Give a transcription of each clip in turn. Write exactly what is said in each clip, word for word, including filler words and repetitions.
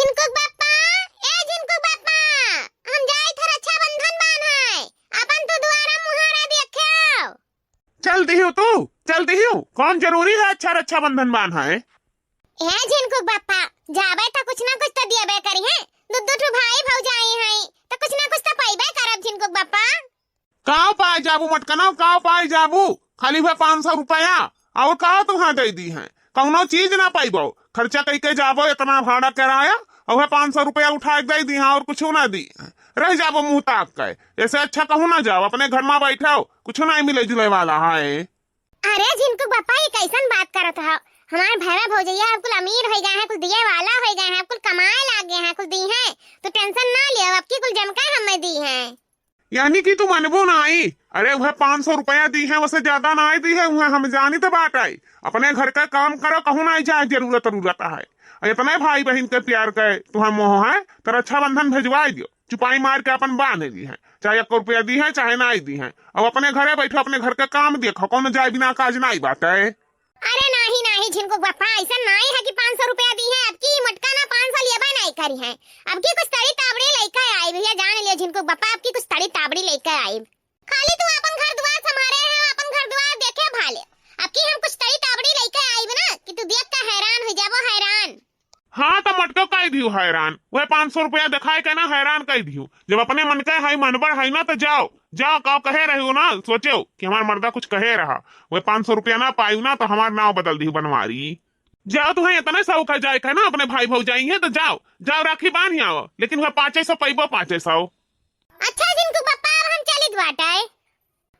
झिनकुक बापा, ए झिनकुक बापा, हम जाइत ह रक्षाबंधन बान्है, अपन तू दुआरा मुहारा देखेउ। चल दिहू तू, चल दिहू, कौन जरूरी है अच्छा रक्षाबंधन बान्है? ए झिनकुक बापा, जाबै त कुछ ना कुछ त दियबै करिहैं, दू दू ठो भाई भौजाई हैं, त कुछ ना कुछ त पइबै करब झिनकुक बापा। काव पाए जाबू मटकनौ, काव पाए जाबू? खाली वह पाँच सौ रुपया, और काव तुहाँ दे दिहैं? कौनो चीज ना पाइबो, खर्चा कइके जाबो, इतना भाड़ा किराया, और वह पाँच सौ रुपया उठाए के दे दिहैं, और कुछ ना दिहैं, रह जाबो मुँह ताक के। ऐसे अच्छा कहूँ ना जाओ, अपने घर मा बैठो, कुछ ना मिले जुले वाला है। अरे झिनकुक बापा, ये कैसन बात करत हो? हमार भैया भौजैया अब कुल अमीर होइ गए हैं, कुल दिए वाला होइ गए हैं, अब कुल कमाए लाग गए हैं, कुल दिहैं, तो tension ना लियो, अब की कुल जमका हमें दिहैं। यानी कि तू मनबू नाई? अरे, वह पाँच सौ रुपया दिहैं, वसे ज्यादा नाई दिहैं, वह हम जानित बाटै। अपने घर का काम करो, कहूँ नाई जाए, जरूरत, जरूरत है। इतने भाई बहिन के प्यार के तुहाँ मोह है, तो रक्षाबंधन भेजवाई दियो, चुपाई मार के अपन बान्ह दिहैं, चाहे एक रुपया दिहैं, चाहे नाई दिहैं। अब अपने घरे बैठो, अपने घर का काम देखो, कौनो जाए बिना काज नाई बाटै। अरे नाही, नाही, झिनकुक बापा, ऐसा नाही है कि पाँच सौ रुपया दिहैं, अब की मटका ना पाँच सौ लेबे नाही करिहैं। अब की कुछ तड़ी ताबड़ी लइके आइब भैया, जान लियो झिनकुक बापा, अब की कुछ तड़ी ताबड़ी लइके आइब। खाली तू अपन घर दुआर संभारे रहे, अपन घर दुआर देखे भाले। अब की हम कुछ तड़ी ताबड़ी लइके आइब ना कि तू देख के हैरान होइ जाबो, हैरान। हाँ, तो मटको कइ दिहू हैरान। वह पाँच सौ रुपया देखाए के ना हैरान कइ दिहू। जब अपने मन के है, मनबड़ है ना, तो जाओ, जाओ, काव कहे रहे हो ना, सोचो कि हमार मर्दा कुछ कहे रहा। वह पाँच सौ रुपया ना पायू ना, तो हमार नाव बदल दिहू बनवारी। जाओ, तुहैं इतने शौक है जाए के ना, अपने भाई भौजाई हैं, तो जाओ, जाओ, राखी बान्हि आओ, लेकिन वह पाँचे सौ पइबो, पाँचे सौ। अच्छा झिनकुक बापा, अब हम चलित बाटै।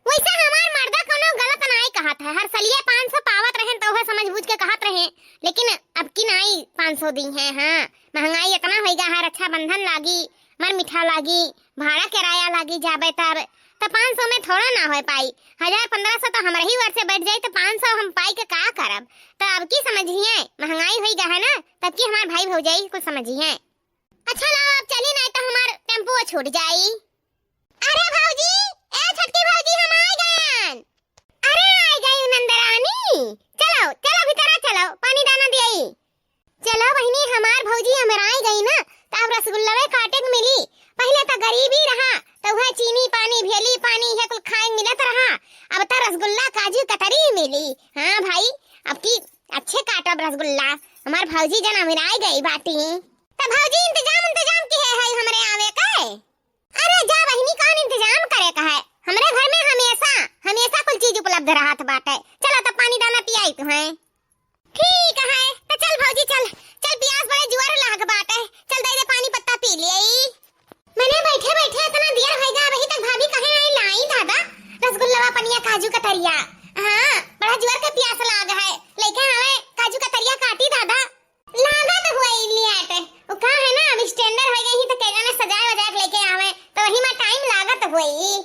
वैसे हमार मर्दा कौनो गलत नाई कहत है, हर सलिए पाँच सौ पावत रहेन तो वह समझ बूझ के कहत रहे, लेकिन अब की नाई पाँच सौ दिहैं। हाँ, महंगाई इतना होइगा है, रक्षाबंधन लागी, मर मिठा लागी, भाड़ा किराया लागी, जाबे तब, तो पाँच सौ में थोड़ा ना होइ पाई। हजार पन्द्रह सौ तो हमरे ही ओर से बैठ जाई, तो पाँच सौ हम पाई के का करब? तो अब की समझिहैं, महंगाई होइगा है ना, तब की हमार भाई भौजाई कुछ समझिहैं। अच्छा लाओ, अब चली, नाई तो हमार टेम्पुओ छूट जाई। अरे भौजी, ए छोटकी भौजी, हम आइ गएन। अरे आइ गई नंदरानी, चलो, चलो भीतरा चलो, पानी दाना दियाई। चलो बहिनी, हमार भौजी हमराइ गई ना, त अब रसगुल्लवे काटे के मिली। पहिले त गरीबी रहा, त उहे चीनी पानी, भेली पानी, इहे कुल खाए मिलत रहा। अब त रसगुल्ला, काजू कतरी मिली। हाँ भाई, अब की अच्छे काटब रसगुल्ला। हमार भौजी जन हमराइ गई बाटी। त भौजी, इंतजाम, इंतजाम किहे है हमरे आवे के? अरे जा बहिनी, कौन इंतजाम करे का है? हमरे घर में हमेशा, हमेशा कुल चीज उपलब्ध रहत बाटे। चला त पानी दाना पियाई तुहैं। ठीक है, त चल भौजी चल, चल पियास बड़े जुआर लाग बाटे, चल दे दे पानी पत्ता पी लियाई। मने बैठे बैठे इतना देर होइगा, अबही तक भाभी कहे नाई लाई दादा, रसगुल्लवा पनिया काजू कतरिया। हाँ, बड़ा जुआर के पियास लाग है, लइके आवे काजू कतरिया काटी दादा। लागत होई लेट। उ का है ना, अब standard होइ गई ही तो केगा ने सजाए वजाए के लेके आवे, तो वही में time लागत होई।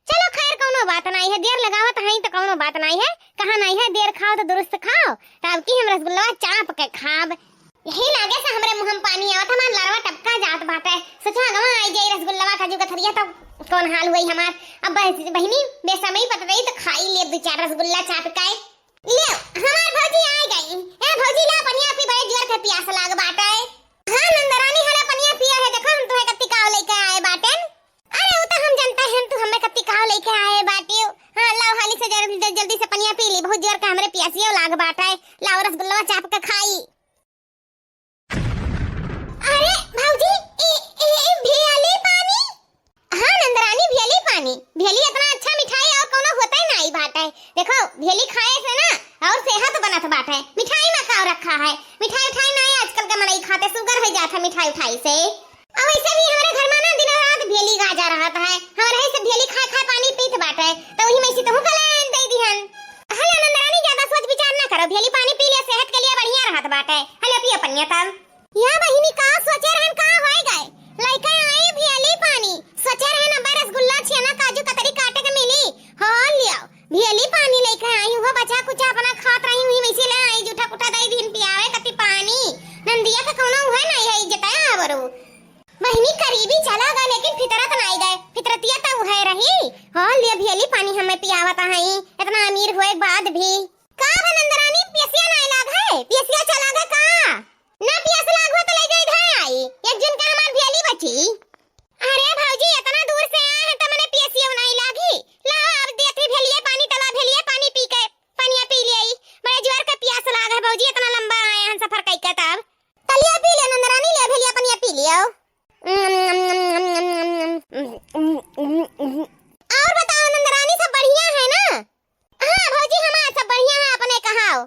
चलो खैर, कौनो बात नाई है, देर लगावत हई तो कौनो बात नाई है। कहा नाई है, देर खाओ तो दुरुस्त खाओ। तो अब की हम रसगुल्ला चाप के खाब। यही लागे से हमरे मुँह में पानी आवत, हमार लरवा टपका जात बाटे। सोचा गवा आई जाई रसगुल्ला काजू कतरिया तो कौन हाल हुई हमार। अब बस बहिनी बेसमई पत रही तो खाई ले दो चार रसगुल्ला चाप के। ले, हमार भौजी आइ गई। ए भौजी, ला पनिया पी, बड़े जोर के पियास लाग बाटे। हाँ नंदरानी, हला पनिया पिया है, देखो हम तुहे कत्ती काव लेके आए बाटेन। अरे, उ तो हम जानते हैं तू हमें कत्ती काव लेके आए बाटियो। हाँ, लाओ हाली से जल्दी, जल्दी से पनिया पी ली, बहुत जोर के हमरे पियासियो लाग बाटे। लाओ रसगुल्ला चाप के खाई। अरे भौजी, ए, ए, ए, भेली पानी? हाँ नंदरानी, भेली पानी। भेली इतना अच्छा मिठाई और कौनो होता ही नहीं बाटे। देखो, भेली खाए से ना और सेहत बनत बाटे। मिठाई में का रखा है? मिठाई उठाई नहीं आजकल के मनई खाते, sugar हो जात है मिठाई उठाई से। और वैसे भी हमारे घर में ना दिन रात भेली गाजा रहत है, हमारे ही से भेली खाए खाए पानी पीत बाटे, तो वही में से तुहू का लाइन दे दिहन। हलो नंदरानी, ज्यादा सोच विचार ना करो, भेली पानी पी लिया, सेहत के लिए बढ़िया रहत बाटे। हलो पियो पनिया तब। या बहिनी, का सोचे रहन, का होए गए? लइके आई भेली पानी, सोचे रहन अब रसगुल्ला, छेना, काजू कतरी काटे के मिली। हो लियो, भेली पानी लइके आई, वो बचा कुचा अपना खात रही हुई, वैसे ले आई, जूठा कुठा दई दिन पियावे कति पानी। नंदिया के कौनो उहे नहीं है, इज्जत है आवरू। बहिनी करीबी चला गए, लेकिन फितरत नहीं गए, फितरतिया तो उहे रही। हो लियो, भेली पानी हमें पियावत है, इतना अमीर हुए बाद भी। का बा नंदरानी, पियसिया नाय लाग है? पियसिया चला गा का? ना पियस लाग हो तो ले जाई धै आई। जाओ। और बताओ नंदरानी, सब बढ़िया है ना? हाँ भौजी, हमार सब बढ़िया है, अपने कहाओ।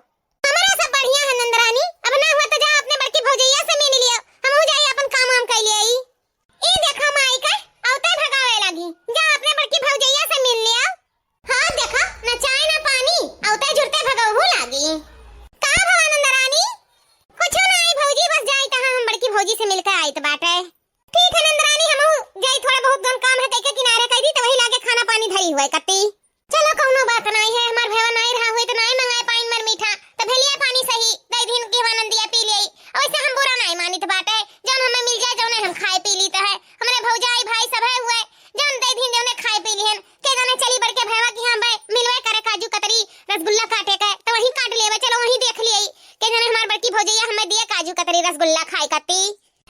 हमारा सब बढ़िया है नंदरानी। अब ना हुआ तो जा अपने बड़की भौजैया से मिल लियो, हमहू जाई अपन काम वाम कैले आई। ई देखो माई के, औते भगावे लागी, जा अपने बड़की भौजैया से मिल लियो। हाँ देखो, ना चाय ना पानी, औते जुरते भगौहू लागी। का भवा नंदरानी? कुछो नाई भौजी, बस जाई तहाँ हम बड़की भौजी से मिलके आइत बाटे। ठीक है नंदरानी, हमहू जाई, थोड़ा बहुत जौन काम है कइके किनारे कइ दी, तो वही लागे खाना पानी धरी हुए कत्ती। चलो कौनो बात नाई है, हमार भैया नाई रहा हुए तो नाई मंगाए पाइन मर मीठा, तो भेलिया पानी सही दे दिन के हवा नंदिया पी लियाई। और वैसे हम बुरा नाई मानित बाटे, जौन हमें मिल जाए जौने हम खाए पी लीत है। हमरे भौजाई भाई सब है हुए, जौन दे दिन जौने खाए पी लिहन। के जाने चली बड़के भैया की हम मिलवे करे काजू कतरी रसगुल्ला काटे के, तो वहीं काट लेवे। चलो वहीं देख लियाई, के जाने हमार बड़की भौजैया हमें दिए काजू कतरी रसगुल्ला खाए कत्ती।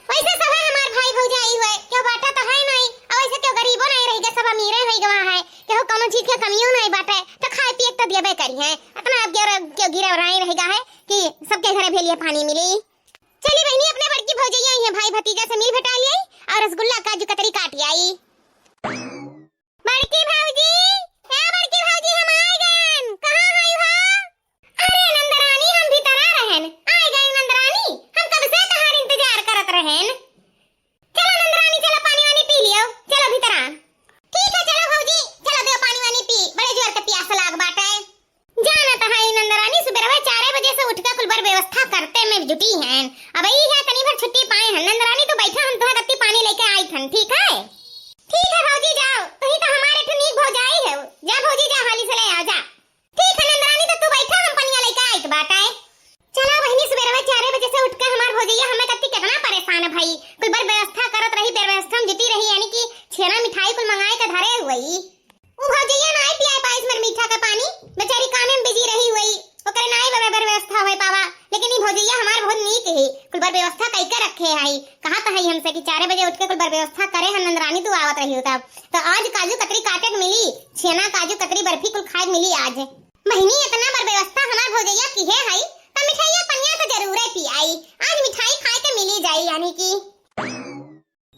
वैसे सब है हमार भाई भौजाई हुए, केहू बाटा तो है नहीं, और वैसे केहू गरीबो नहीं रह गया, सब अमीरे हो गवा है, केहू कौनो चीज के कमियो नहीं बाटे, तो खाए पिए के तो देबे करी है। इतना अब गिर-, केहू गिरा नहीं रहेगा है कि सबके घरे भेलिए पानी मिली। चली बहनी, अपने बड़की भौजैया आई है, भाई भतीजा से मिल भेटा लियाई और रसगुल्ला काजू कतरी काट आई। बड़की भौजी, ए बड़की भौजी, हम आए गएन। कहाँ हई हो? अरे नंदरानी, हम भीतर आ रहेन। आए गए नंदरानी, हम कब से तहार इंतजार करत रहेन। चलो नंदरानी, चलो पानी वानी पी लियो, चलो भीतर आ। ठीक है, चलो भौजी, चलो दो पानी वानी पी, बड़े जोर के प्यास लाग बाटे। जानत हई नंदरानी, सुबेरवा चारे बजे से उठ के कुल बर व्यवस्था करते में जुटी हैं। अब ई है तनी भर छुट्टी पाए हैं। नंदरानी तू बैठा, हम तोहर कत्ती पानी लेके आई थन, ठीक है? ठीक है भौजी, जाओ, तू ही तो हमारे ठो नीक भौजाई है। जा भौजी जा, हाली से ले आ जा। ठीक है नंदरानी, तो तू बैठा, हम पनिया लेके आइत बाटे। चला बहिनी, सुबेरवा चारे बजे से उठ के हमार भौजैया हमें कत्ती कितना परेशान है भाई। कुल बर व्यवस्था करत रही, बर व्यवस्था में जुटी रही, यानी कि छेना मिठाई कुल मंगाए के धरे हुई। उ भौजैया नाई पियाए पाइस मर मीठा का पानी, बेचारी कामे में बिजी रही हुई, ओकरे नाई बराबर व्यवस्था होए पावा। लेकिन ई भौजैया हमार बहुत नीक है, कुल बर व्यवस्था कई के रखे है। कहा तो है हमसे कि चारे बजे उठ के कुल बर व्यवस्था करे है नंदरानी, तू आवत रही हो तब। तो आज काजू कतरी काटे के मिली, छेना काजू कतरी बर्फी कुल खाए के मिली आज। बहिनी, इतना बर व्यवस्था हमार भौजैया की है, है, तो मिठाइया पनिया तो जरूर है पियाई। आज मिठाई खाए के मिली जाई, यानी कि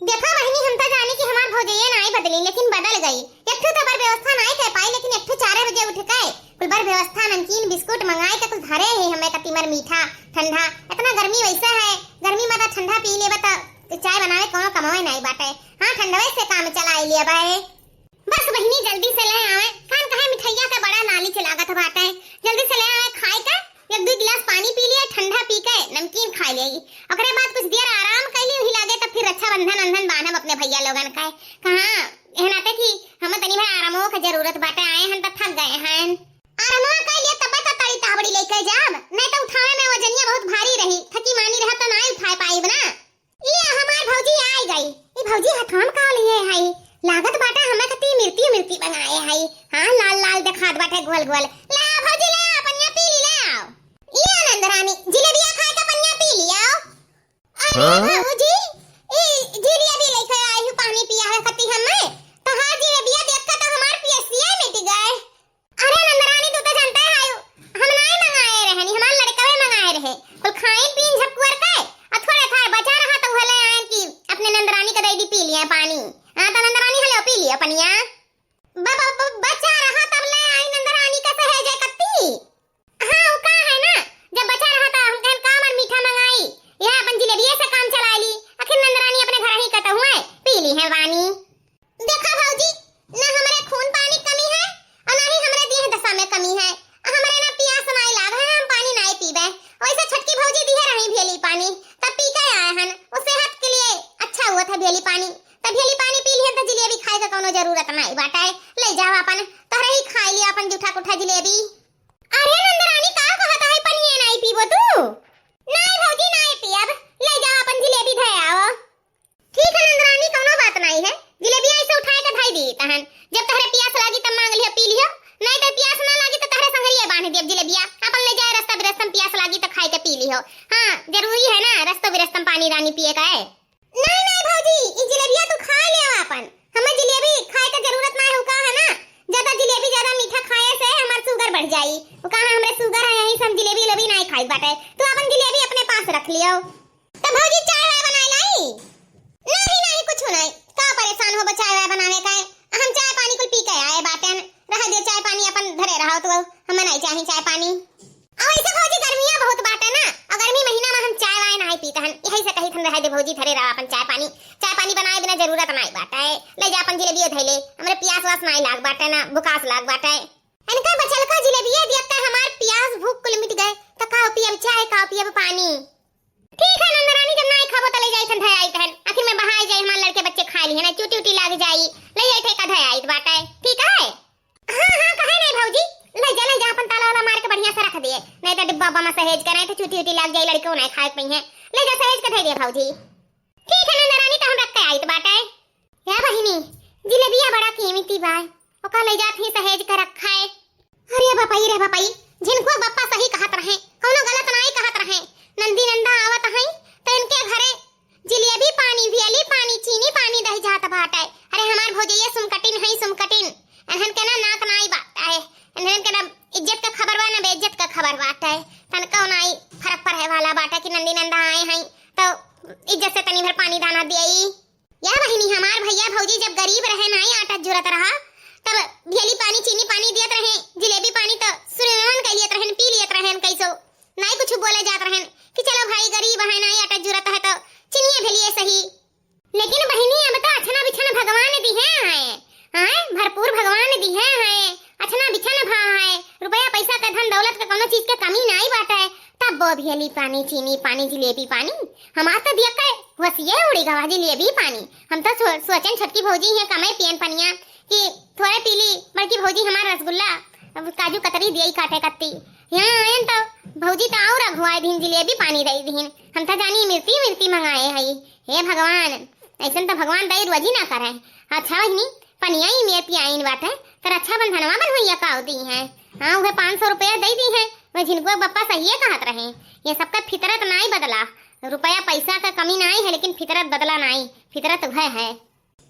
देखा बहिनी, हम तो जानी कि हमार भौजैया नाई बदली, लेकिन बदल गई। एक ठो तो बर व्यवस्था नाई कर पाई, लेकिन एक ठो चारे बजे उठ के कुल बर व्यवस्था, नमकीन, बिस्कुट मंगाए के कुल धरे है हमें कत्ती मर मीठा, ठंडा। इतना गर्मी वैसे है, गर्मी में तो ठंडा पी लेबे तो चाय बनावे कोनो कमावे नाई बाटे। हाँ, ठंडवे से काम चला लेबे। बस बहिनी, जल्दी से ले आवे। कान कहे मिठाइया के बड़ा लालच लागत बाटे। जल्दी से ले आवे खाए के। एक दो गिलास पानी पी लिए, ठंडा पी के नमकीन खा ले। ओकरे बाद कुछ देर आराम कैली, वही लागे तब फिर रक्षाबंधन अंधन बांधब अपने भैया लोगन के। कहाँ, एह नाते कि हम तनी भर आरामो के जरूरत बाटे, आए हन त थक गए हन। आरामो कर लिए तब तो तड़ी ताबड़ी लेके जाब, नहीं तो उठावे में वजनिया बहुत भारी रही, थकी मानी रह तो ना उठाए पाइब ना। ई हमार भौजी आई गई। ई भौजी हथवा में का लिए है? लागत बाटे हमें कती मिर्ती मिर्ती मंगाए है। हाँ, लाल लाल देखात बाटे गोल गोल। ले आओ भौजी, ले आओ, पनिया पी ली, ले आओ। ई आनंद रानी, जिलेबिया खाए का पनिया पी लियो। अरे हाँ? भौजी, ई जिलेबी लेके आई हूँ, पानी पिया है कती हमें। तो हाँ, जिलेबिया देख के तो हमार पियसिया मिट गए। अरे नंदरानी, तू तो जानते है, हम नाई मंगाए रहनी, हमार लड़कवे मंगाए रहे। कुल खाइन पीन झपकुअर के, आ थोड़े थार बचा रहा तो उहले आयन कि अपने नंदरानी के दे दी पी लिया पानी। हाँ, तो नंदरानी हले पी लिया पनिया। ब-, ब-, ब-, बचा रहा तब ले आई नंदरानी का सहेजे कत्ती। हाँ, वो का है ना, जब बचा रहा था हम कहन का मन मीठा मंगाई, यह अपन जिलेबिये से काम चला ली। आखिर नंदरानी अपने घर ही कत हुए पी ली है पानी। देखा भौजी, ना हमरे खून पानी कमी है और ना ही हमरे देह दशा में कमी है। हमरे ना पियास नाई लाग है, हम पानी नाई पीबे। वैसे छोटकी भौजी दिहे रही भेली पानी, तब पी के आए हन। वो सेहत के लिए अच्छा हुआ था भेली पानी। तब भेली पानी पी लिहन तो जिलेबी खाए के कोनो जरूरत नाई बाटे। ले जाओ अपन, तोहरे ही खाई लिया अपन जूठा कुठा जिलेबी। अरे नंदरानी, का कहत है, पनिये नाई पीबो तू? नाई भौजी, नाई पियब। ले जाओ अपन जिलेबी धे आओ। ठीक है नंदरानी, कौनो बात नाई है, जिलेबिया ऐसे उठाए के धई दी तहन, जब तहरे पियास लागी तब मांग लियो, पी लियो, नहीं तो पियास ना लागी तो तहरे संगरिया बांध दियब जिलेबिया, अपन ले जाए रास्ता बिरस्तम पियास लागी तो खाए के पी लियो। हाँ, जरूरी है ना रास्ता बिरस्तम पानी रानी पिए का है। नहीं, नहीं भौजी, ई जिलेबिया तू खा ले अपन, हमें जिलेबी खाए के जरूरत ना है, का है ना, ज्यादा जिलेबी ज्यादा मीठा खाए से हमार शुगर बढ़ जाई, वो कहा हमरे शुगर है, यही से हम जिलेबी उलेबी नहीं खाई बाटे, तू अपन जिलेबी अपने पास रख लियो। तो भौजी, चाय वाय बनाए लाई? भौजी धरे रहा अपन चाय पानी, चाय पानी बनाए बिना जरूरत नाई बाटे। ले जा अपन जिलेबिया धइले, हमरे पियास वास नाई लाग बाटे ना भुकास लाग बाटे। इनका बचल का जिलेबिया दिया त हमार पियास भूख कुल मिट गए, त का पियब चाय का पियब पानी। ठीक है नंदरानी, जब नाई खाबो त ले जाई थन धयाई तहन, आखिर में बहाई जाई हमार लड़के बच्चे खाए लिहे ना, चूटी उटी लाग जाई, ले जाई थे का धयाई बाटे। ठीक है। हाँ, हाँ, कहे नहीं भौजी, ले जा, ले जा, अपन ताला वाला मार के बढ़िया से रख दिए, नहीं तो डिब्बा उब्बा में सहेज के, नहीं तो चूटी उटी लाग जाई, लड़के नहीं खाए पइहें, ले जा सहेज के धइ दिए भौजी। ठीक है नंदरानी, तो हम रख के आइत बाटे। या बहिनी, जिलेबिया बड़ा कीमती बा, ओका ले जात ही सहेज के रखा है। अरे बपई रे बपई, झिनकुआ बप्पा सही कहत रहे, कौनो गलत नाई कहत रहे। नंदी नंदा आवत हैं, तो इनके घरे जिलेबी पानी, भेली पानी, चीनी पानी दही जात बाटे। अरे हमार भौजैया सुमकटिन है, सुमकटिन। इन्हन के ना नाक नाई बाटे, इन्हन के ना इज्जत का खबर बा, ना बेइज्जत का खबर बाटे। तनको नाई फर्क पड़े वाला बाटे कि नंदी नंदा आए हैं, तो इज्जत से तनी भर पानी दाना दियाई। या बहिनी, हमार भैया भौजी जब गरीब रहे, नाई आटा जुरत रहा, तब भेली पानी, चीनी पानी दियत रहे, जिलेबी पानी तो सुरवन कर लियत रहन, पी लियत रहन, कैसो नाई कुछ बोले जात रहन कि चलो भाई गरीब है, नाई आटा जुरत है तो चीनिए भेलिए सही। लेकिन बहिनी, अब तो अछना बिछन भगवान दिहे हैं, हैं? भरपूर भगवान दिहे हैं, अछना बिछन भा है, रुपया पैसा के धन दौलत के कोनो चीज के कमी नाई बाटे। तब वो भेली पानी, चीनी पानी, जिलेबी पानी, हमार तो दिया के वसिये उड़ी गवा जिलेबी पानी। हम तो सो-, सोचन छोटकी भौजी है कमे पियन पनिया कि थोड़े पीली, बड़की भौजी हमार रसगुल्ला, काजू कतरी दियई काटे कत्ती। यहाँ आयन तो भौजी तो और अघुआए दिन जिलेबी पानी दई दिन। हम तो जानी मिर्ती मिर्ती मंगाए हई। हे भगवान, ऐसन तो भगवान दई रोजी ना करे। अच्छा बहिनी, पनिया ही में पियाइन बाटे, तो रक्षाबंधनवा बन्हवैया का दी हैं। हाँ, उहे पाँच सौ रुपया दे दी हैं, वह झिनकुआ बप्पा सहिए कहत रहे। ये सबका फितरत नाई बदला, रुपया पैसा का कमी नाई है, लेकिन फितरत बदला नाई, फितरत उहे है।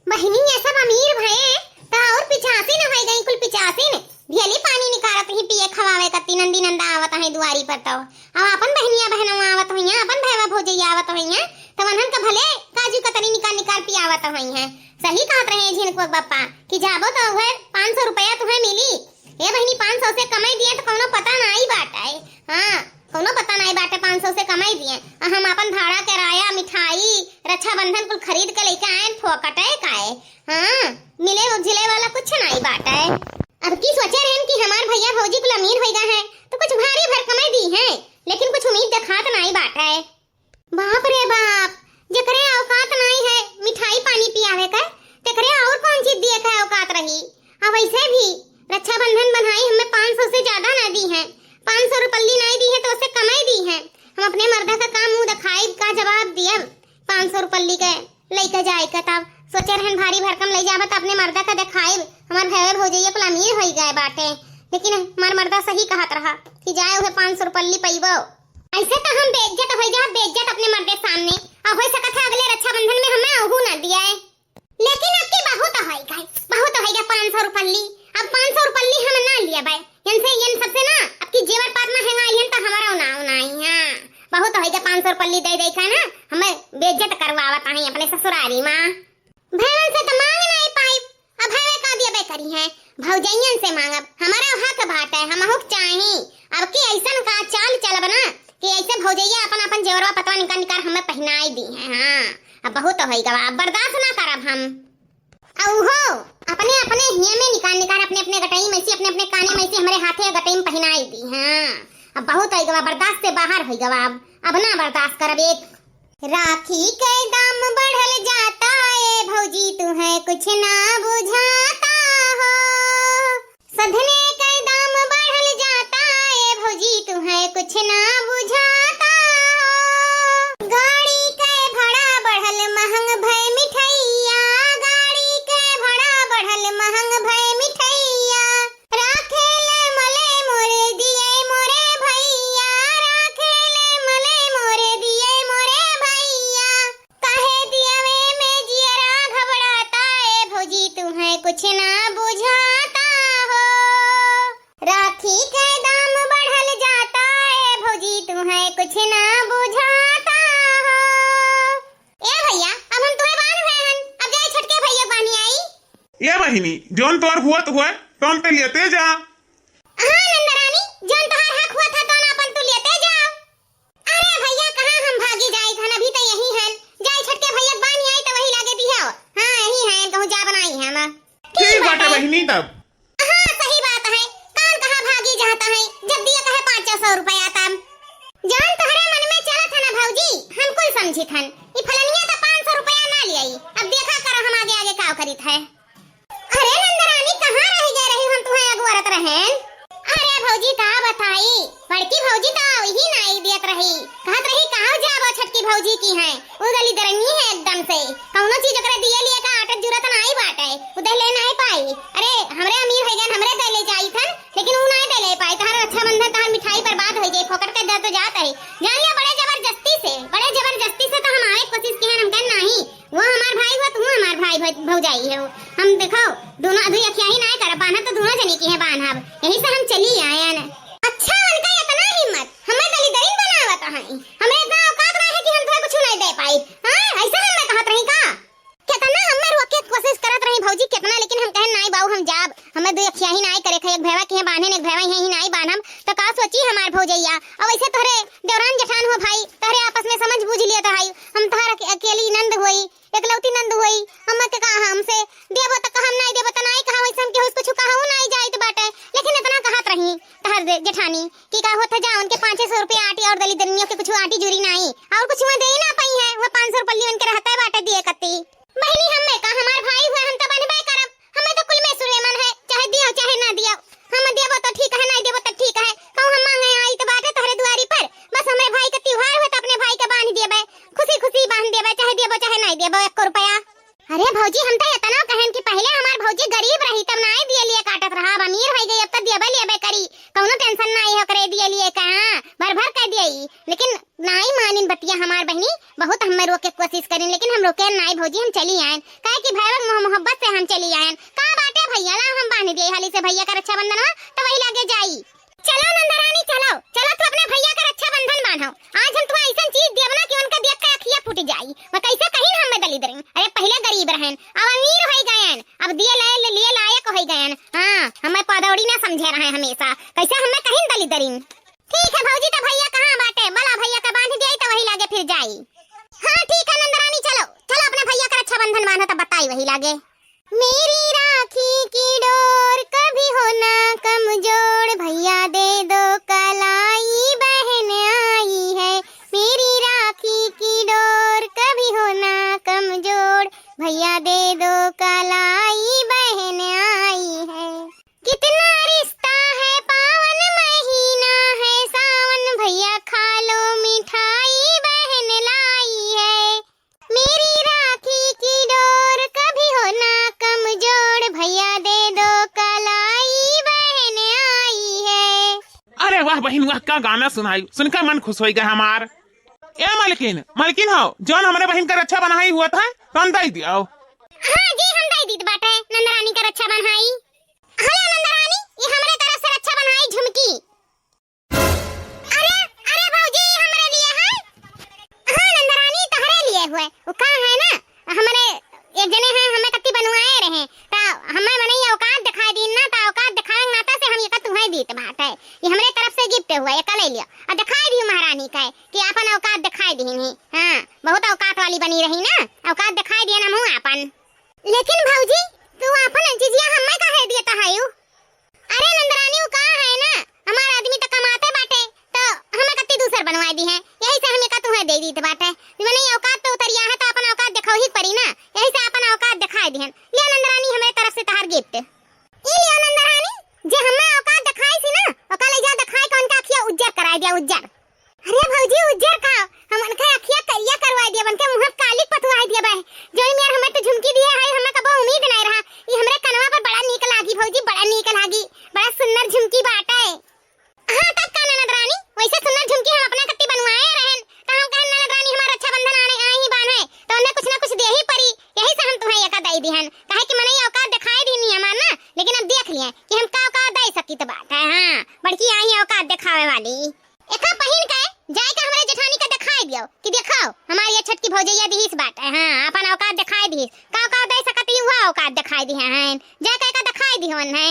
बहिनी, ये सब अमीर भये, तो और पिचासी न होई गई, कुल पिचासी न। भेली पानी निकारत ही पिए खवावे कत्ती नंदी नंदा आवत है दुआरी पर तो। अब अपन बहनिया बहनवा आवत होइया, अपन भैवा भौजैया आवत होइया, तो वनहन का भले काजू कतरी निकाल निकाल पियावत होइया। सही कहत रहे झिनकुआ बप्पा कि जाबो तो उहे पाँच सौ रुपया तुहे मिली। ए बहिनी, पाँच सौ से कमाई दिए तो कौनो पता नाई बाटे। हाँ, कौनो पता नाई बाटे, पाँच सौ से कमाई दिए। आ हम अपन भाड़ा, किराया, मिठाई, रक्षाबंधन कुल खरीद के लेके आए, फोकटे काए। हाँ, मिले उझिले वाला कुछ नाई बाटे। अब की सोचे रहन कि हमार भैया भौजी कुल अमीर होई गए हैं, तो कुछ भारी भरकम दी हैं, लेकिन कुछ उम्मीद देखात नाई बाटे। बाप रे बाप, जेकरे औकात नाई है मिठाई पानी पियावे के, तेकरे और कौन चीज दिए के औकात रही। आ वैसे भी रक्षाबंधन बन्हाई हमें पाँच सौ से ज्यादा ना दी है, पाँच सौ रुपल्ली नाई दी है तो उससे कमाई दी है। हम अपने मर्दा का काम मुंह दिखाई का जवाब दियब, पाँच सौ रुपल्ली के लइके जाए के। तब सोचे रहन भारी भरकम लइ जाबा त अपने मर्दा का देखाइब, हमार भैया भौजैया कुल अमीर होई गए बाटे। लेकिन हमार मर्दा सही कहत रहा कि जाए उहे पाँच सौ रुपल्ली पइबो। ऐसे तो हम बेइज्जत होई जाब, बेइज्जत अपने मर्दे सामने। और हो सकत है अगले रक्षाबंधन में हमें अहू ना दिए। लेकिन अब की बहुत होई गए, बहुत होई गए पाँच सौ रुपल्ली। अब पाँच सौ रुपल्ली हम ना लियबे। इनसे, इन सबसे ना अब की जेवर पात ना हेंगा लिहन तो हमारा ना, ना आई। हाँ, बहुत होई गए पाँच सौ रुपल्ली दे दे का ना, हमें बेइज्जत करवावत आई अपने ससुरारी माँ। भैवन से तो मांग नहीं पाई, अब भैवे का दियबे करी है, भौजैयन से मांगब, हमारा हक बाटे, हमहू के चाही। अब की ऐसन का चाल चलब ना कि ऐसे भौजैया अपन, अपन जेवरवा पतवा निकाल, निकाल हमें पहनाई दी है। हाँ, अब बहुत होई गवा, अब बर्दाश्त ना करब हम। अउहो अपने, अपने हिया में निकाल, निकाल, अपने, अपने गटई में से, अपने, अपने काने में से हमरे हाथे गटई में पहनाई दी। हाँ, अब बहुत होई गवा, बर्दाश्त से बाहर होई गवा, अब, अब ना बर्दाश्त करब। एक राखी के दाम बढ़ल जाता, ए भौजी, तुहे कुछ ना बुझाता हो। सधने के दाम बढ़ल जाता, ए भौजी, तुहे कुछ ना बुझाता हो। गाड़ी के भाड़ा बढ़ल, महंग भय मिठैया, गाड़ी के भाड़ा बढ़ल, महंग भय मिठैया। राखेले मले मोरे दिए मोरे भैया, राखेले मले मोरे दिए मोरे भैया। काहे दियवे में जियरा घबराता, ए भौजी, तुहे कुछ ना बुझाता हो। राखी के दाम बढ़ल जाता, ए भौजी, तुहे कुछ ना बुझाता हो। ए भैया, अब हम तुहे बांध भए हन, अब जाए छोटके भैया बानी आई। ए बहिनी, जौन तोर हुआ तो हुआ, तौन ते लेते जा। हाँ नंदरानी, जौन तोहार हक हुआ था, तौन अपन तू लेते जा। अरे भैया, कहाँ हम भागी जाए हन, अभी तो यही हन। अब। हाँ, सही बात है। कौन कहाँ भागी जाता है, जब दिया कहे पाँच सौ रुपया तब। जौन तोहरे मन में चलत है ना भौजी, हम कुल समझित हन। ई फलनिया तो पाँच सौ रुपया ना लियाई। अब देखा करो हम आगे आगे का करित है। अरे नंदरानी, कहाँ रह गए रही, हम तुम्हें अगोरत रहेन। अरे भौजी का बताई, बड़की भौजी तो आवही नाई दियत रही, कहत रही कहाँ जाबो छोटकी भौजी की हैं, उ दलिदरनी है एकदम से, कौनो चीज ओकरे दिए लिए का आटत जुरत नाई बाटे, उ दे ले नाई पाई। अरे हमरे अमीर होइ गए, हमरे दे ले जाई थन, लेकिन उ नाई दे ले पाई। तहार रक्षाबंधन, तहार मिठाई बर्बाद होइ जाई, फोकट के दे तो जात है। जान लिया, बड़े जबरदस्ती से, बड़े जबरदस्ती से तो हम आवे कोशिश किहे, हम कहे नाही, वो हमार भाई हुआ, तू हमार भाई भौ-, भौजाई हो। हम देखो, दोनों अधुई अखियाही नाय करब, बान्हब तो दोनों जने की है बान्हब। यही से हम चली आयन। अच्छा, उनका इतना हिम्मत, हमें दलिदरिन बनावत हैं। हमें इतना औकात रहे कि हम तुम्हें कुछ नहीं दे पाई। हाँ, ऐसा हम मैं कहत रही का? कितना हमें रोके के कोशिश करत रही भौजी, कितना, लेकिन हम कहे, "नाई बाऊ, हम जाब, हमें दो अखियाही नाय करे, एक भैया की है बान्हन, एक भैया ही नाय बान्हम।" तो का सोची हमार भौजैया? अब ऐसे तोहरे देवरान जेठान हो भाई, तोहरे आपस में समझ बूझ लिया तो भाई, हम तोहर अके-, अकेली नंद होई, एकलौती नंद होई, हम के कहा हमसे देबो त कहा, हम नाई देबो त नाई कहा, वैसे हम केहू से कुछ कहू नाई जाइत बाटे। लेकिन इतना कहत रही तहर दे-, जेठानी कि का होत है, जा उनके पाँचे सौ रुपया आटी और दलिदरनियों के कुछ आटी जुरी नाई, और कुछ वहाँ दे ही ना पाई है, वह पाँच सौ रुपये उनके रहते बाटे दिए कत्ती। बहिनी, हमें का, हमार भाई हुए, हम तो बनबे करब, हमें तो कुल में सुरे मन है, चाहे दियो चाहे ना दियो, हम देबो तो ठीक है, नाई देबो तो ठीक है, कहूँ हम मांगे आई तो बाटे तोहरे दुआरी पर, बस हमरे भाई के त्योहार हुए तो अपने भाई के बांध देबे, खुशी खुशी बांध देबे, चाहे देबो चाहे नाई देबो एको रुपया। अरे भौजी, हम तो इतना कहन कि पहले हमार भौजी गरीब रही, तब नाई दिए लिए काटत रहा, अब अमीर हो गई, अब तो देबे लेबे करी, कौनो tension नाई हो करे दिए लिए का, हाँ, भर भर कह दिए ई। लेकिन नाई मानिन बतिया हमार बहिनी, बहुत हम रोके के कोशिश करिन, लेकिन हम रोके नाई भौजी, हम चली आयन, काहे कि भैया के मोह-, मोहब्बत से हम चली आयन। का बाटे भैया, ला हम बांध दिए हाली से भैया का रक्षाबंधन हुआ, तो वही लागे जाई। चलो नंदरानी, चलो, चलो तू अपने भैया का रक्षाबंधन बांधो। आज हम तुम्हें ऐसन चीज देब ना कि उनका देख के अखिया फूट जाई। वो कैसे कहीं ना हमें दलिदरिन, अरे पहले गरीब रहन, अब अमीर हो गए, अब दिए ले, ले, लिए लायक हो गए। हाँ, हमें पदौड़ी ना समझे रहे हमेशा, कैसे हमें कहीं दलिदरिन। ठीक है भौजी, तो भैया कहाँ बाटे? बोला भैया का बांध दिया तो वही लागे फिर जाई। हाँ ठीक है नंदरानी, चलो, चलो अपने भैया का रक्षाबंधन बांधो, तब बताई वही लागे। मेरी राखी की डोर कभी हो ना कमजोर, भैया दे दो कलाई बहन आई है। मेरी राखी की डोर कभी हो ना कमजोर, भैया दे दो कलाई बहन आई है। कितना रिश्ता है, पावन महीना है सावन, भैया खा लो मिठाई बहन लाई है। मेरी राखी की डोर कभी हो ना कमजोर, भैया दे दो कलाई बहन आई है। अरे वाह बहिन वाह, का गाना सुनाई, सुनकर मन खुश होइ गया हमार। ए मलकिन, मलकिन हो, जौन हमरे बहिन का रक्षा बन्हाई हुआ था, तौन दई दियो। हाँ जी, हम दई दीत बाटे नंदरानी का रक्षा बन्हाई। हेलो नंदरानी, ये हमरे तरफ से रक्षा बन्हाई झुमकी। अरे, अरे भौजी, ये हमरे लिए है। हाँ नंदरानी, तोहरे लिए हुए। वो का है ना, हमरे एक जने हैं, हमें कत्ती बनवाए रहे, ता हमें मनई औकात दिखाई दीन ना, ता औकात दिखावे के नाता से हम ये का तुहे दीत बाटे। ये हमरे तरफ से gift हुआ, ये का ले लियो। और दिखाई दी महारानी का है कि आपन औकात दिखाई दीन ही। हाँ, बहुत औकात वाली बनी रही ना, औकात दिखाई दिए ना मुँह आपन। लेकिन भौजी, तू आपन जिजिया हमें काहे देता है यू? अरे नंदरानी, उ का है ना, हमार आदमी त कमाते बाटे, त हमें कत्ती दूसर बनवाए दी है, यही से हमें का तुहे दे दीत बाटे। मने औकात तो उतरिया है, त अपन औकात देखावे ही पड़ी ना, यही से अपन औकात दिखाए दिहन। ले नंदरानी, हमरे तरफ से तहार gift। ई लियो नंदरानी, जे हमें औकात दिखाई सी ना, ओका ले जा दिखाए के उनका अखिया उज्जर कराए दिया, उज्जर। अरे भौजी, उज्जर का? हम उनके अखिया करिया करवाए दिया, उनके मुँह कालिक पथवाए दिया बा। जौन मेर हमें तो झुमकी दिए है, हमें कबो उम्मीद नहीं रहा। ई हमरे कनवा पर बड़ा नीक लागी भौजी, बड़ा नीक लागी, बड़ा सुंदर झुमकी बाटे। हाँ, तब का ननद रानी, वैसे सुंदर झुमकी हम अपना कत्ती बनवाए रहन, तो हम कहन ननद रानी हमार रक्षाबंधन आने आई ही बान है, तो उन्हें कुछ ना कुछ दे ही पड़ी, यही से हम तुम्हें एका दई दिहन, काहे कि मनई औकात दिखाई दीनी हमार ना, लेकिन अब देख लिए कि हम का औकात दे सकी तो बात है। हाँ, बड़की आई औकात दिखावे वाली। एका पहिन के जाए के हमरे जेठानी के दिखाई दियो कि देखो, हमारी ये छोटकी भौजैया दिहिस बाटे। हाँ, अपन औकात दिखाई दिहिस। का औकात दे सकत ही, वह औकात दिखाई दिहे हैं। जाए के एका दिखाई दिहो है।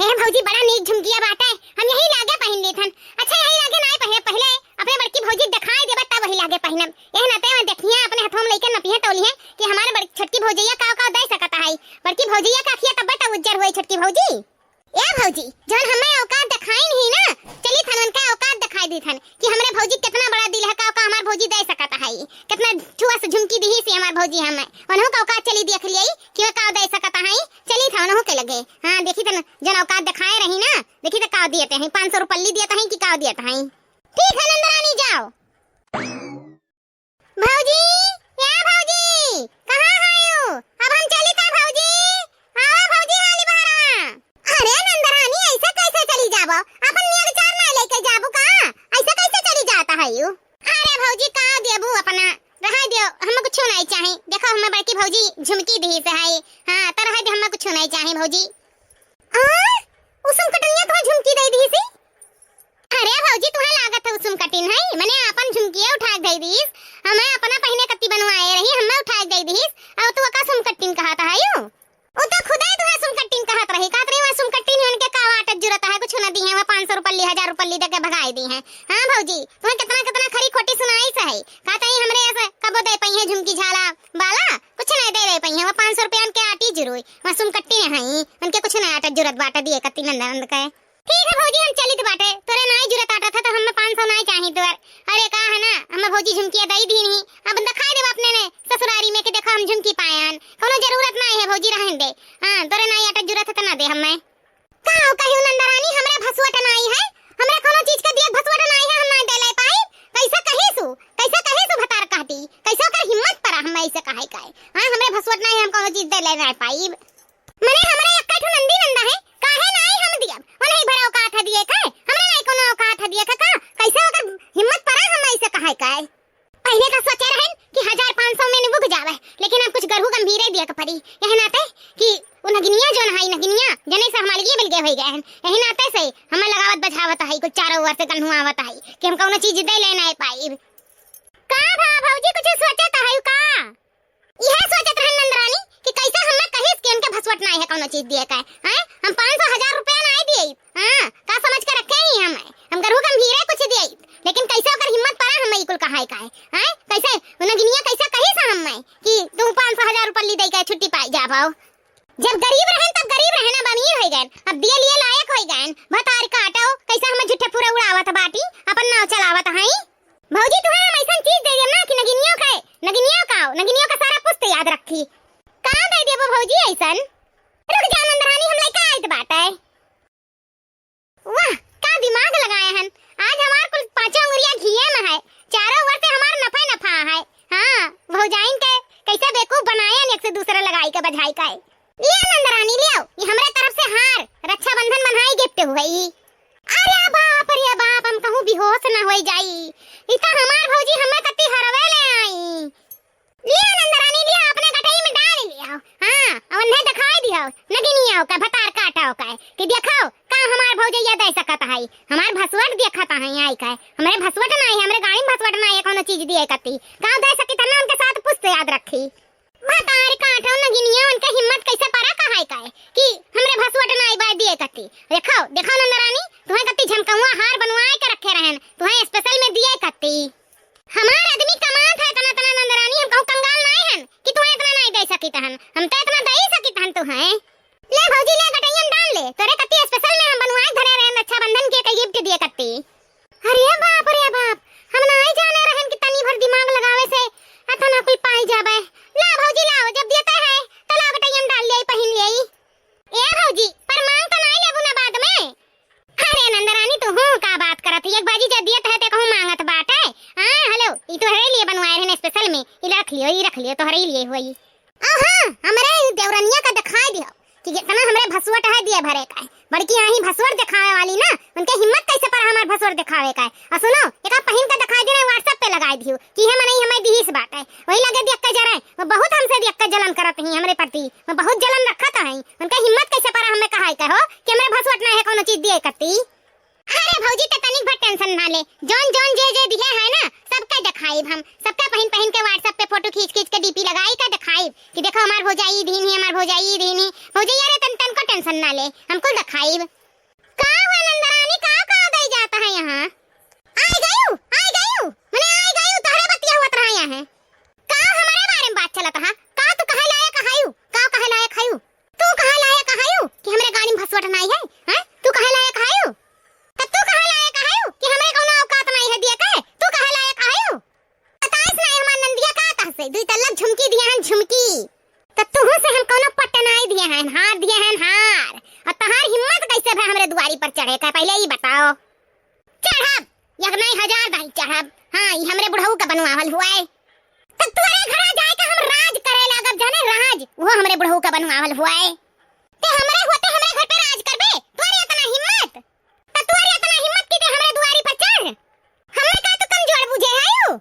ए भौजी, बड़ा नीक झुमकिया बाटे, हम यही लागे पहिन लेथन। अच्छा, यही लागे नाय पहिने, पहले अपने बड़की भौजी दिखाई देबा, तब वही लागे पहिनब। यह नाते में देखिए, अपने हथवा में लेके नपिए तौलिए कि हमारे बड़-, छोटकी भौजैया का औकात दे सकत है। आई। बड़की भौजिया का अखिया तब्बे त उज्जर हुई छोटकी भौजी। ए भौजी, जौन हमें औकात देखाइन ही ना, चली थन उनका औकात देखाई दी थन कि हमरे भौजी कितना बड़ा दिल है, का, का हमार भौजी दे सकत है, कितना छुआ से झुमकी दिहिस हमार भौजी हमें। उनहु का औकात चली देख लियाई कि वो का दे सकत है। चली थन उनहु के लगे। हाँ, देखी थन जौन औकात देखाए रही ना, देखी त का दियत है, पाँच सौ रुपल्ली दियत है कि का दियत है। ठीक है नंदरानी, जाओ। भौजी, या भौजी, कहाँ हयू? अब हम चली था भौजी। आवा भौजी, हाली बहरवा। अरे नंदरानी, ऐसे कैसे चली जाबो? अपन नियर चार ना लेके जाबू का? ऐसे कैसे चली जाता है यू? अरे भौजी, का देबू अपना? रहा दियो, हमें कुछ नहीं चाही। देखो, हमें बड़की भौजी झुमकी दिहिस है। हाँ, तो रहा दियो, हमें कुछ नहीं चाही भौजी। आ? उ सुमकटनिया तो झुमकी दे दिहिस? अरे भौजी, तुहे लागत है उ सुमकटिन है? मने आपन झुमकिया उठा के दे दिहिस। हमें अपना पहिने कत्ती बनवाए रही, हमें उठा के दे दिहिस। अब तू ओका सुमकटिन कहत है यू? उ तो खुदे तुहे सुमकटिन कहत रही, कहत रही वह सुमकटिन ही उनके का वाटत जुरत है, कुछ न दी है, वह पाँच सौ रुपल्ली, हजार रुपल्ली दे के भगाए दी है। हाँ भौजी, तुहे कितना कितना खरी खोटी सुनाई से है। कहत ही हमरे ऐसे कबो दे पई है झुमकी झाला बाला, कुछ नहीं दे, दे पई है, वह पाँच सौ रुपया उनके आटी जुरुई। वह सुमकट्टी नहीं है, उनके कुछ नहीं आटा जुरत बाटा दिए कत्ती नंद नंद के। ठीक है भौजी, हम चलित बाटे, तोरे नाई जुरत आटा था तो हमें पाँच सौ नाई चाही तोर। अरे का है ना, हमें भौजी झुमकिया दई दी नहीं, अब दिखाई देब अपने ने ससुरारी में कि देखो हम झुमकी पाए हन। कोनो जरूरत नहीं है भौजी, रहन दे। हाँ, तोरे नाई आटा जुरत है तो ना दे हमें। का हो कहियो नंदरानी, हमरे भसुअट नाई है, हमरे कोनो चीज के दिए भसुअट नाई है, हम नाई दे ले पाई। कैसे कही सु, कैसे कही सु भतार कहती, कैसे ओकर हिम्मत परा हम ऐसे कहे का है? हाँ, हमरे भसुअट नाई, हम कोनो चीज दे ले नहीं पाई। मने हमरे एक्का ठो नंदी नंदा है, काहे नाई हम दियब? उन्हीं भरा औकात है दिए के, हमरे नाई कोनो औकात है दिए के का? कैसे ओकर हिम्मत परा हम ऐसे कहे के? पहले तो सोचे रहन कि हजार पाँच सौ में निबुक जावे, लेकिन अब कुछ गरहू गंभीरे दिए के परी। यह नाते कि उ नगिनिया जौन है, नगिनिया जने से हमारे लिए बिलगे होई गए हैं। यही नाते से हमें लगावत बझावत है, कुछ चारों ओर से गन्हू आवत है कि हम कौनो चीज दे ले नाई पाई। का भा भौजी, कुछ सोचत है का? इहे सोचत रहन नंदरानी कि कैसे हमें कहिस कि उनके भसुअट नाई है कौनो चीज दिए का है। हैं? हम पाँच सौ हजार रुपया नाई दिए। हाँ, का समझ के रखे ही हम? हम गरहू गंभीरे कुछ दिए, लेकिन कैसे ओकर हिम्मत परा हमें ई कुल कहाए का है? हैं? कैसे उ नगिनिया कैसे कहिस हमें कि तू पाँच सौ हजार रुपया ली दे के छुट्टी पाई जा पाओ? जब गरीब रहन तब गरीब रहन, अब अमीर हो गए, अब दिए लिए लायक हो गए। भतार काटो, कैसे हमें झूठे पूरा उड़ावत बाटी, अपन नाव चलावत हैं। भौजी, तुहे हम ऐसन चीज दे देब ना कि नगिनियो खाए, नगिनियो खाओ, नगिनियो का सारा पुस्त याद रखी। का दे देबो भौजी ऐसन? रुक जा नंदरानी, हम लइका आइत बाटे। वाह, का दिमाग लगाए हन। आज हमार कुल पांचों अंगुरिया घिये में है, चारों ओर से हमार नफा नफा है। हाँ, भौजाइन के कैसे बेवकूफ बनाए हन, एक से दूसरा लगाई के बझाई का है। लिया नंदरानी, लियाओ, ये हमरे तरफ से हार, रक्षाबंधन बन्हाई गिफ्ट हुई। अरे बाप रे बाप, हम कहूँ बेहोश न होई जाई। ई तो हमार भौजी हमें कत्ती हरवे ले आई। लिया नंदरानी, लिया, अपने गठई में डाल लिया। हाँ, और उन्हें दिखाई दिया, नगिनिया का भतार काटा का है कि देखो का हमार भौजैया दे सकत है, हमार भसुअट देखत है आई का है, हमरे भसुअट ना है, हमरे गाड़ी में भसुअट ना है, कौनो चीज दिए कत्ती का दे सकी तना उनके साथ पुस्त याद रखी। भतार काटो नगिनिया, उनके हिम्मत कैसे परा कहाई का है कि हमरे भसुअट ना आई बाय दिए कत्ती। देखो, देखो नंदरानी, तुहें कत्ती झमकौआ हार बनवाए के रखे रहन, तुहें स्पेशल में दिए कत्ती। हमार आदमी कमात है तना तना नंदरानी, हम कहूँ कंगाल नाई हन कि तुहें इतना नाई दे सकित हन, हम तो इतना दे ही सकित हन तुहें। ले भौजी ले गटैयन डाल ले, तोरे कत्ती स्पेशल में हम बनवाए धरे रहन रक्षाबंधन के, के गिफ्ट दिए कत्ती। अरे बाप रे बाप, हम नाई जाने रहन कि तनी भर दिमाग लगावे से अतना कुल पाई जाबे। ला भौजी लाओ, जब देते है तो ला गटैयन डाल ले, पहिन ले। ए भौजी, पर मांग तो नाई लेबू ना बाद में? अरे नंदरानी, तू हूँ का बात करत है? एक बाजी जब दियत है ते कहूँ मांगत बाटे। हाँ, हेलो, ई तोहरे लिए बनवाए रहन स्पेशल में, ई रख लियो, ई रख लियो, तोहरे लिए हुई। अब हाँ, हमरे ई देवरनिया का दिखाई दियो कि जितना हमरे भसुअट है दिए भरे का है। बड़की आही भसुअट दिखावे वाली ना, उनके हिम्मत कैसे परा हमार भसुअट दिखावे का है। और सुनो, एका पहिन के दिखाई देना, WhatsApp पे लगाई दियो कि हे मनई हमें दिहिस बाटे। वही लगे देख के जरे, वो बहुत हमसे देख के जलन करत ही हमरे प्रति, वो बहुत जलन रखत है। उनका हिम्मत कैसे परा हमें कहाई का हो कि हमरे भसुअट ना है कौनो चीज दिए कत्ती। अरे भौजी, ते तनिक भर टेंशन ना ले, जौन जौन जे जे दिहे है ना, सबके देखाइब हम, सबके पहिन पहिन के WhatsApp पे फोटो खींच खींच के डीपी लगाई के देखाइब कि देखो हमार भौजाई ई दीन ही, हमार भौजाई ई दीन ही। भौजैया रे, तन तनको टेंशन ना ले, हम कुल देखाइब। का हुआ नंदरानी, का का दई जाता है यहाँ? आई गयू, आई गयू, मने आई गयू, तोहरे बतिया हुआ रहा यहाँ है। का हमारे बारे में बात चलत हा? का तू कहे लायक हायू? का कहे लायक है? झुमकी। त तुहू से हम कौनो पट्ट नाई दिए हैं, हार दिए हैं, हार। और तहार हिम्मत कैसे भा हमरे दुआरी पर चढ़े का, पहले ई बताओ। चढ़ब, एक नाई हजार दाई चढ़ब। हाँ, ई हमरे बुढ़ऊ का बनवावल हुआ है। त तोरे घरा जाए के हम राज करे लागब, जाने, राज, वो हमरे बुढ़ऊ का बनवावल हुआ है। ते हमरे होते हमरे घर पे राज करबे, तोरे इतना हिम्मत? त तोरे इतना हिम्मत कि ते हमरे दुआरी पर चढ़? हमें का तू कमजोर बुझे है यू?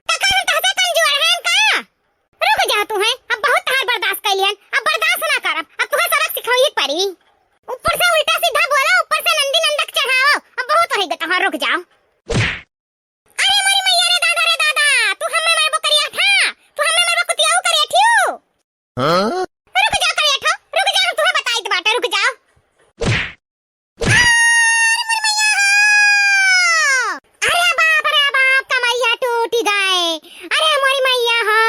त का हम तहसे कमजोर हैं का? रुक जा तू, हैं? अब बहुत तहार बर्दाश्त कर लिहन, अब बर्दाश्त ना करब, अब तुहे सबक सिखावे के पड़ी। ऊपर से उल्टा सीधा बोला, ऊपर से नंदी नंदक चढ़ाओ, अब बहुत हो गया तहार, रुक जाओ। अरे मोरी मैया रे दादा रे दादा, तू हमें मारबो करिया था, तू हमें मारबो कुतियाऊ करिया थियू। हाँ? रुक जा करिया था, रुक जा, हम तुहे बताई तो बाटे, रुक जाओ। अरे बाप रे बाप, कमरिया टूटी गए। अरे मोरी मैया हो,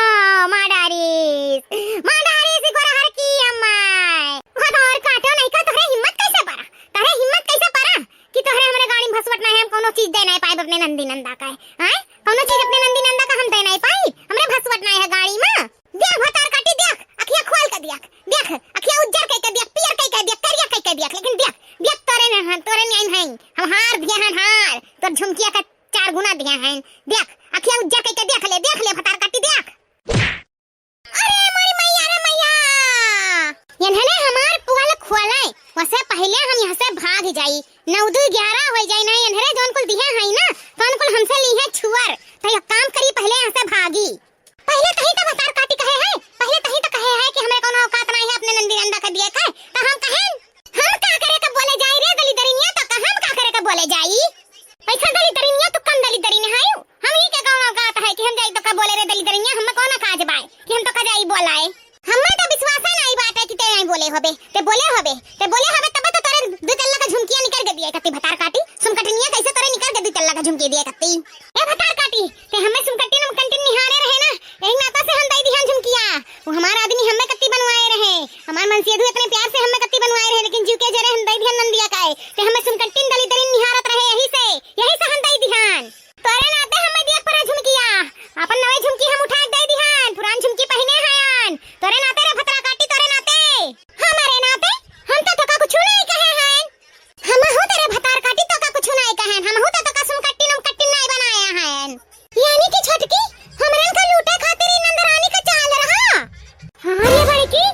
मार डारिस, मार डारिस ई गोरहर की अम्माय। भतार काटी नहीं का, तोहरे हिम्मत कैसे परा? तोहरे हिम्मत कैसे परा कि तोहरे हमरे गाड़ी में भसवट नहीं है, हम कोनो चीज दे नहीं पाइब अपने नंदी नंदा का है? हैं? कोनो चीज अपने नंदी नंदा का हम दे नहीं पाइब? हमरे भसवट नहीं है गाड़ी में। देख भतार काटी, देख, अखिया खोल के देख, देख, अखिया उज्जर कई के देख, पियर कई के देख, करिया कई के देख, लेकिन देख, देख तोरे न, तोरे न्याय नहीं, हम हार दिए हैं, हार, तोर झुमकिया का चार गुना दिए हैं, देख, अखिया उज्जर कई के देख ले, देख ले भतार काटी, देख। अरे मोरी मैया रे मैया, इन्हने हमार पुअल खोले, वसे पहले हम यहाँ से भाग जाई, नौ दू ग्यारह हो जाई, नहीं इन्हरे जौन कुल दिहे हैं ना, तौन कुल हमसे लीहे छुअर, तो एक काम करी, पहले यहाँ से भागी। पहिले तही तो भतार काटी कहे है, पहिले तही तो कहे है कि हमरे कोनो औकात नाहीं है अपने नंदी नंदा के दिए के, तो हम कहेन, हम का करे के बोले जाई रे दलिदरिनिया, तो का हम का करे के बोले जाई? ऐसा दलिदरिनिया, तू कम दलिदरिन है, हम ही के कोनो औकात है कि हम जाई तो का बोले रे दलिदरिनिया, हमें कौन काज बाय कि हम तो का जाई बोलाए? हमें तो विश्वास नहीं बाटे कि ते नहीं बोले होबे, ते बोले होबे, ते बोले होबे तब तो तोरे दू तल्ला का झुमकिया निकल के दिए कत्ती भतार काटी, सुमकटनिया कैसे तोरे निकल के दू तल्ला का झुमकी दिए कत्ती। ए भतार काटी, ते हमें सुमकट्टी नमकट्टी निहारे रहे ना, यही नाता से हम दई दिहन झुमकिया। वो हमार आदमी हमें कत्ती बनवाए रहे, हमार मनसेधू इतने प्यार से हमें कत्ती बनवाए रहे, लेकिन जीव के जरे हम दई दिहन नंदिया काए। ते हमें सुमकट्टी दलिदरिन निहारत रहे, यही से, यही से हम दई दिहन। तोरे नाते हमें दिया परा झुमकिया, अपन नवे झुमकी हम उठा के दई दिहन, पुरान झुमकी पहिने हयन। तोरे नाते रे भतार काटी, तोरे नाते। हमारे नाते? हम तो तोका कुछ नहीं कहे हैं। हमहू तोरे भतार काटी तोका कुछ नाई कहेन, हमहू तो तोका सुमकट्टी नमकट्टी नाई बनाया हयन। यानी कि छोटकी, हमरन का लूटे खातिर ई नंदरानी का चाल रहा। हाँ रे बड़की,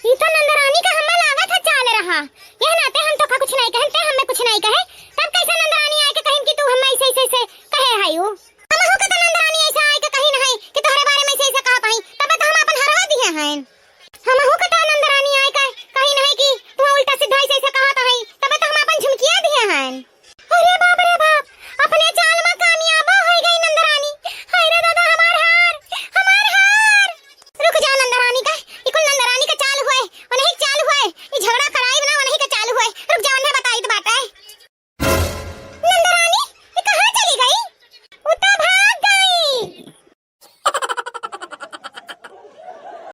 ई तो नंदरानी का हमें लागत है चाल रहा। यह नाते हम तोका कुछ नाई कहेन, ते हमें कुछ नाई कहे, तब कैसे नंदरानी आए के कहिन कि तू हमें ऐसे, ऐसे, ऐसे कहे है यू? हमहू का तो नंदरानी ऐसे आए के कहिन है कि तोहरे बारे में ऐसे, ऐसे कहा पाई, तब तो हम अपन हरवा दिए हैं।